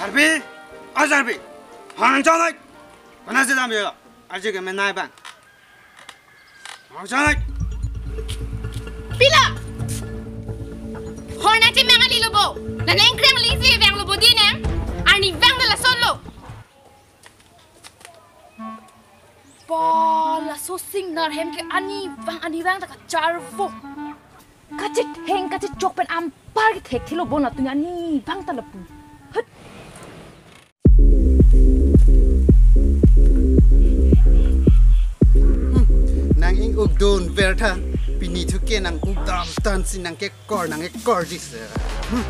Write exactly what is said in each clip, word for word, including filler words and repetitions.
Jarpi, o Jarpi, hang chonai. Mana sedam yo? Aji ke menai bang. Hang chonai. Pilo? Horna chemang ali lo bo. La neng krem li si vang lo bo di neng. Arni vang da lason lo. Ba, laso singnar hem ke ani vang ani vang ta kacharvo. Kachetheng kachechok pen anpar ke thekthelo bon latum ani vang ta lapu. Hut. Hmm, nang ing-uk dunver tha, pini thu ke nang-uk damtang si nang kekor nang ekorji se. Hmm.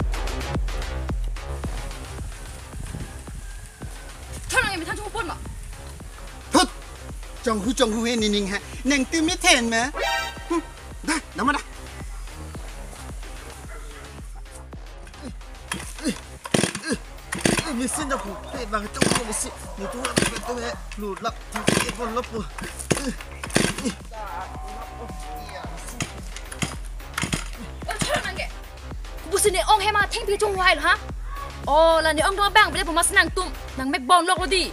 Thon nang emethan chungpon ma. Thut! Chonghu chonghu he nining ha. Neng tu mi then ma. Hmm. Da, da ma da. Machine da pu. He bang chonghu machine. Ni tu la tu he. Lu lap tu ke pon lap pu. Thon nang ke. Busi ne ong he ma thengpi chungvai lo ha? Oh, la ne ong dong bang bele pu mas nangtum. Nang mek bon lok lo di.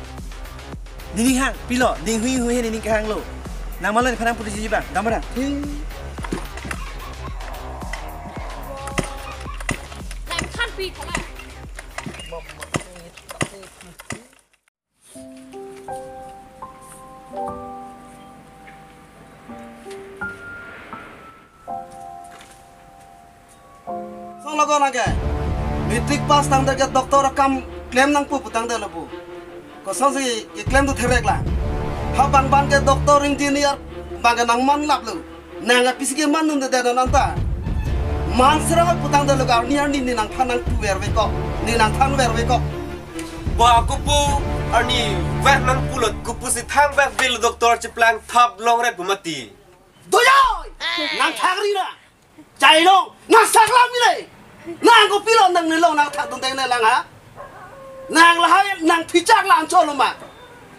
Nining hang, pilo, ning hui hui nining kehang lo. Nang malo ne phanang puji bang, dam bang. Nang thanpi kala. Song logo nang ke. Matric pass tangte ke doctor akam klem nangpo pu tangte lo pu. Kosonsi keklem tu therek la. Ha bang bang ke doctor engineer bang ke nang man lap lo. Nang apisi ke man nunde de non anta. Man sera pu tangte lo ka arni arni ne nangphan nangpuver ve kok. Ne nangthanver ve kok. Ba kopu arni vek nangpulo kopusi thang vek bil doctor cheplang thap longret pu mati. Doyoi! Nang thangri na! Jailong, nang saklam ile. Nang kopilo nang nelong nang thak dun teng nelang ha. Nang lahai nang phichak la anchot lo ma.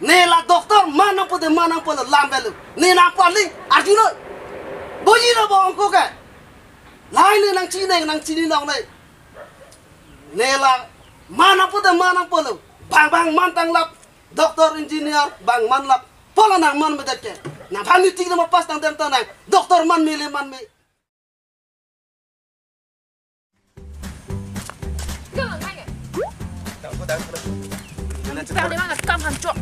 Ne la doctor man nangpo de man nangpo lo lam velu. Ne nang pali arjuno. Boji lo bo ongko ke. Lahai ne nang chineng nang chini nong ne. Ne la man nangpo de man nangpo lo. Bang bang man tang lap. Doctor engineer bang man lap. Pola nang man medet ke. Nang phan ni tik nama pass tang dem ta nang. Doctor man me le man me. Tang ko, tang ko. Tang de mana kam han chok.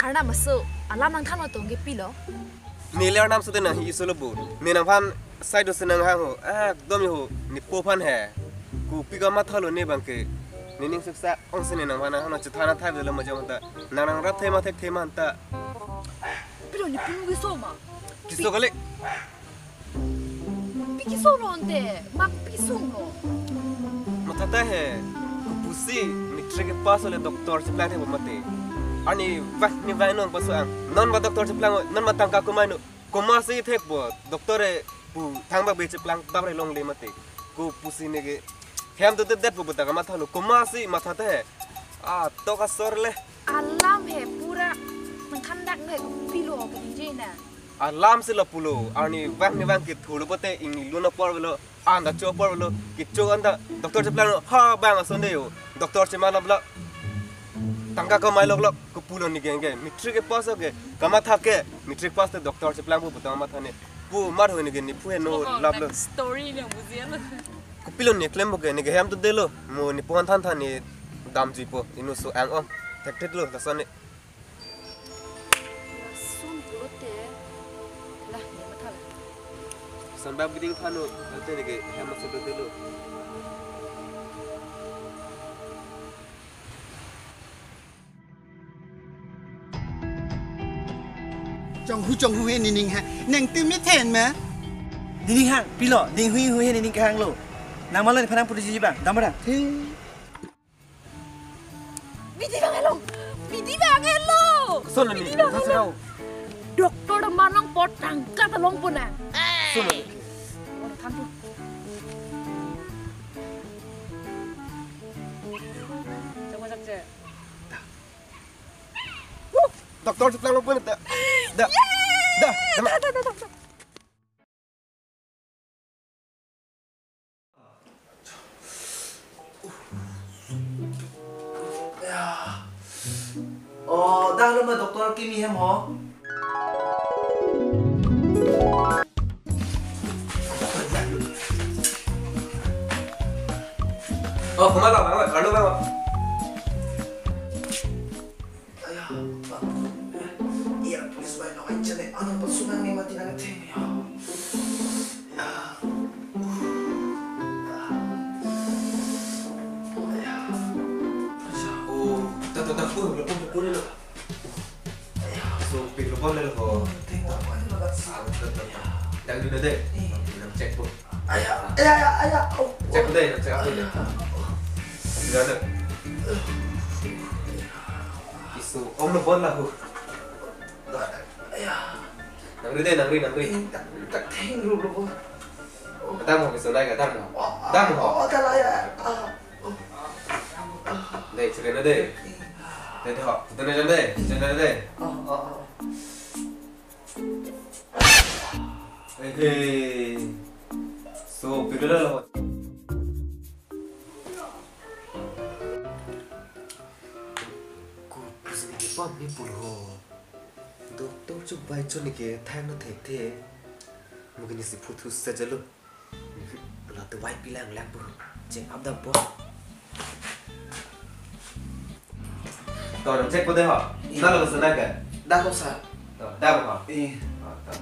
Arnam aso, alam nangthan lo tong ke pilo. Ne le arnam aso te nang hi iso lo bu. Ne nangphan side se nanghang ho. Ekdom ho. Ne po phan he. Kopi kamathalo ne bang ke. Nening suksa ongsi ne nangphan nanghang chethan athai lo majang ta. Nang nangrap thema thek thema ta. Pilo ne pinu keso ma. Keso kali. Pi keso ronte, mak pi sung lo. Matha ta he, kopusi matric pass ole doctor cheplang thek mati. Arni vah ni vah non paso ang. Non ma doctor cheplang, non ma tangka kumai no. Komatsi thek bo, doctor e pu thang bak be cheplang dam re longle mati. Kopusi ne ke hem to det det bo ta kamathalo. Komatsi matha ta he. Ah, to ka sor le. Alam he pura nangkhandak ne pilo ke dinje na. Alam si lapulo, arni vang ni vang ke thulo pote ingni lun apor velo, anda cho apor velo, kecho anda doctor cheplang lo, ha bang ason de yo, doctor cheman lap lap. Tangka kamai lok lok, kopulo ne geng geng, matric ke pass ke, kamatha ke, matric pass te doctor cheplang pu pu tang matha ne, pu mar ho ne geng ne pu he no lap lo. Story ne buji lo. Kopilo ne klem bo ke, ne ke hem to delo, mo ne pu han than than ne damji po, inu so ang om, thek thek lo, lason ne. Lason pulote, lah, ne matha la. Son bab giding phano, ante ne ke hem maso delo. Chonghu chonghu he nining ha, neng tu mi then ma. Nining hang, pilo, ning hui hui he nining kehang lo. Nang malo ne phanang puji bang, dam bang. He. Bidi bang elo. Bidi bang elo. Son ni, bidi bang elo. Doctor manang pot tangka ta longpo na. Son ni. Thanpo. Chama chak che. Doctor cheplang longpo na ta. Da. Da, da, da, da, da. Ya. Oh, dak lo ma doktor kimi hem ho. Oh, kumala, kumala, kumala. Aya, Pak. Iya, please, bai, no, anchene, ano, pasunang ni mati nang theng, ya. Ya. Aya. Aya. Oh, ta, ta, ta, oh, lo, oh, lo, lo. Aya. So, pik lo, lo, lo. Theng, ta, bai, lo, lo. Ah, lo, lo, lo. Dangdun na de. Eh. Nang check po. Aya, aya, aya, aya. Oh, check po de, nang check po de. Aya. Dangdun na de. Isu, om lo bon lahu. Aya. Nangri de, nangri, nangri. Eh, tak, tak theng ru lo. Oh. Dam ho, isu nai ka, dam ho. Oh, dam ho. Oh, oh, ta la ya. Ah. Oh. Dei, chile na dei. Dei, dei ho. Dei na jam dei. Jam na dei. Oh, oh, oh. Eh, eh. So, pilo lo. Ko pusini ke pam ni pul ho. Doktor chu bai chu ni ke thang na thekthe. Mo ke ni si phuthu sa jalo. La tu bai pilang lang pu. Check up da bo. To, nang check po de ho. Na lo sa na ka. Da ko sa. To, da ho. Eh. To, to.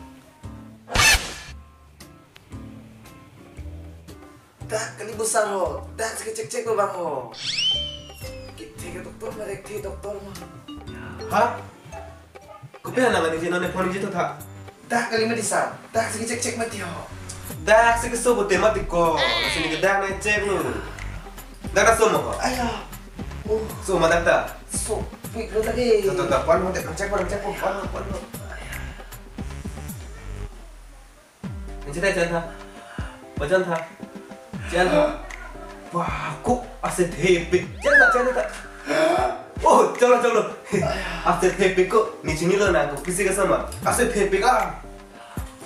Dak kali bo sar ho, dak si check check lo bang ho. Kethe ke doktor ma, thekthe doktor ma. Ha? Kopi hana ngani jino ne phone jito tha. Dak kali ma di sar, dak si check check mati ho. Dak si keso bote mati ko. Sini ke dak na check lo. Dak na so mo ho. Aya. Oh. So ma dak ta. So, pik lo ta ke. Ta, ta, ta, pan ho, te, check pan, check pan, pan, pan. Aya. Jen tha, jen tha. Ba jen tha. Jen tha. Ba, ko ase thepik. Jen tha, jen tha. Oh, chalo, chalo. Ase thepik ko. Ni chinilo nang ko. Pisi ka sama. Ase thepik ah.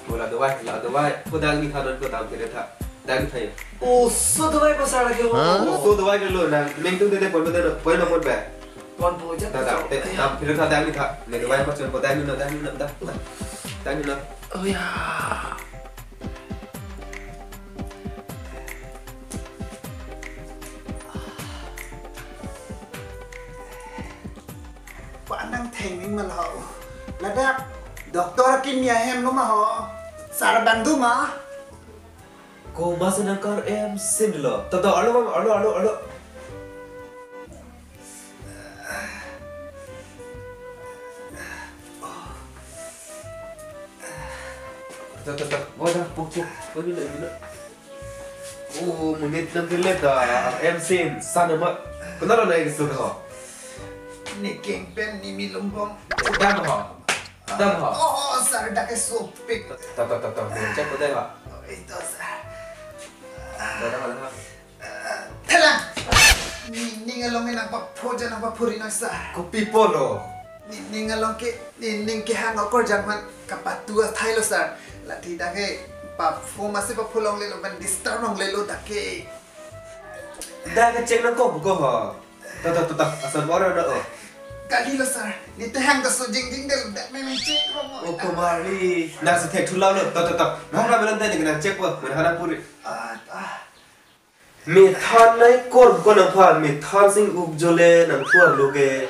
Ko la dawai, la dawai. Ko dang ni tha don ko dam kere tha. Dang ni tha yo. Oh, so dawai ko sar ke ho. Oh, so dawai ke lo nang. Neng tu de de pon de de. Pon pon ba. Pon po jak. Da, da, eh, da, phir tha dang ni tha. Ne dawai pa chon po dang ni na, dang ni na, da, da. Dang ni na. Oh ya. Pa nang thengning ma lo. Ladak doktor kimi ahem lo ma ho. Sar bang do ma. Ko ma se nang kar em sin lo. To, to, alo, alo, alo, alo. To, to, to. Wada, puk, puk. Wada, wada, wada. Oh, monit nang kele ta. Em sin, sana ma. Kenal na isu ho. Ni keng pen ni mi lumbong. Dam ho. Dam ho. Oh, sar dak ke sopik. Ta, ta, ta, ta. Check ko dei ha. Oh, ito sar. Ta, ta, ta. Thelang. Ni ning along nang papho ja nang paphuri nang sar. Kopi pulo. Ni ning along ke, ni ning kehang okor jangman kapatu athai lo sar. Lati dak ke papho masi papho longle lo, ban disturb longle lo dak ke. Dak ke check nang ko ko ho. Ta, ta, ta, ta, asal bora do. Kali lo sar. Ni tehang ta so jingjing del dak memang check ho mo. Oh, kumari. Na se thek thula lo. Ta, ta, ta. Nang na belan tadi kena check ko. Mana hana puri. Ah, ah. Methan nai kor ko nangphan, methan sing ukjole nangphuar lo ke.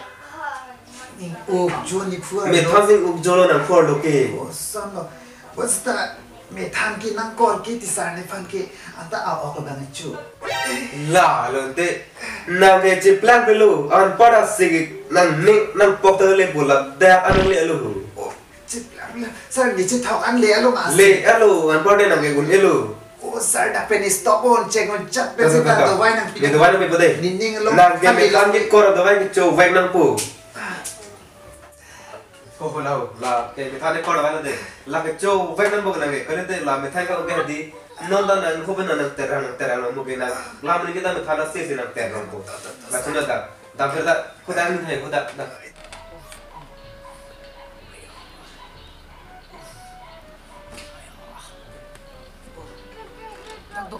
Ukjo ni phuar lo. Methan sing ukjolo nangphuar lo ke. Oh, son lo. Basta methan ke nangkor ke ti sar nephan ke anta a ok bang chu. La lo te. Nang ke cheplang pelo, anpar asik nang ne nang pok ta le bola da anang le lo. Oh, cheplang le. Sar ni chethok an le alo mas. Le alo, anpar de nang ke gun elo. Oh, sar dak pen stop on, check on chat pen. Ta, ta, ta, ta. Dawai nang. Ne dawai nang pe pode. Ni ning along. Nang ke methan ke kor dawai ke chovek nangpo. Ko ho lau, la ke methan ke kor dawai nang de. La ke chovek nangpo nang ke. Kali te la methan ke oke di. Non ta nang ko pen nang terang, nang terang nang mo ke nang. La mene kita methan si si nang terang ko. La suna ta. Dam pher ta. Ko dam ni hai ko da. Da.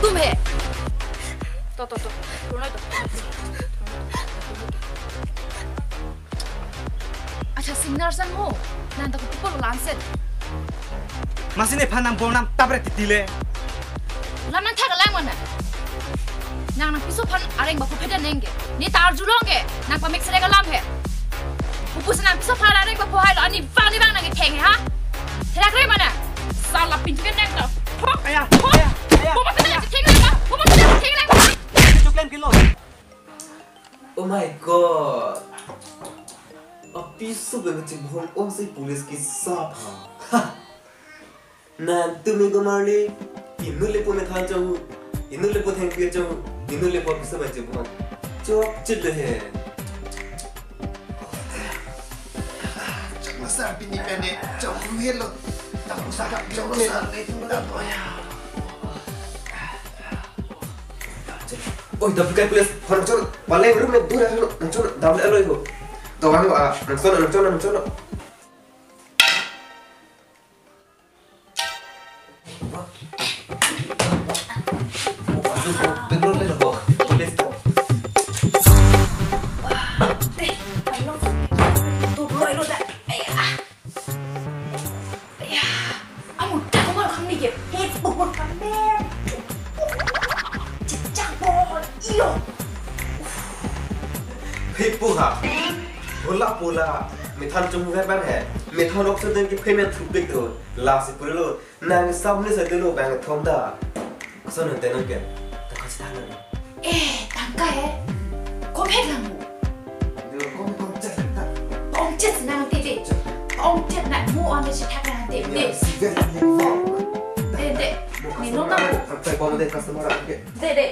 Tum he. To, to, to. Turnoi to. Acha, singer sang ho. Nang ta kutupo lanset. Masi nephan nang bor nam tapre titi le. Lam nang thak lang mana. Nang nangpiso aphan areng baku phedan nengke. Ne ta arjulong ke. Nang pamek serek alam he. Pupu si nangpiso aphan areng baku hai lo, ani bang ni bang nang ketheng he, ha? Therak re mana? Sala pintu ke nang to. Ho? Aya, ho? Aya, aya, Mama aya. Ketheng lang ka? Mama ketheng lang ka? Chuklen kilo. Oh my God. Apiso ke kachibhong ong si police kesap ha. Ha. Nangtum ingko marli, inut lepo methan chong, inut lepo thengpi chong, inut lepo apiso ma chibhong. Chokche le he. Chok masar pini pene, chok ruhelo. Chok masar, chok masar, chok masar. Oi, tapi kai police, nangchon, paling room me dura, nangchon, dam le aloi ho. Tawang ho, ah, nangchon, nangchon, nangchon. Hei pu ha. Bola bola. Methan chungver bang he. Methan ok sedeng ke payment thupik do. Lasi purilo. Nang samle sa dulu bang thom da. Son nang tenang ke. Tangka sita nang. Eh, tangka he. Kom hek lang bu. Yo, kom kom chat ta. Kom chat nang te te. Kom chat na mu on de si thak nang te te. Ya, si vet ni mo. Te te. Ni no na bu. Ang tay bom de customer ang ke. Te te.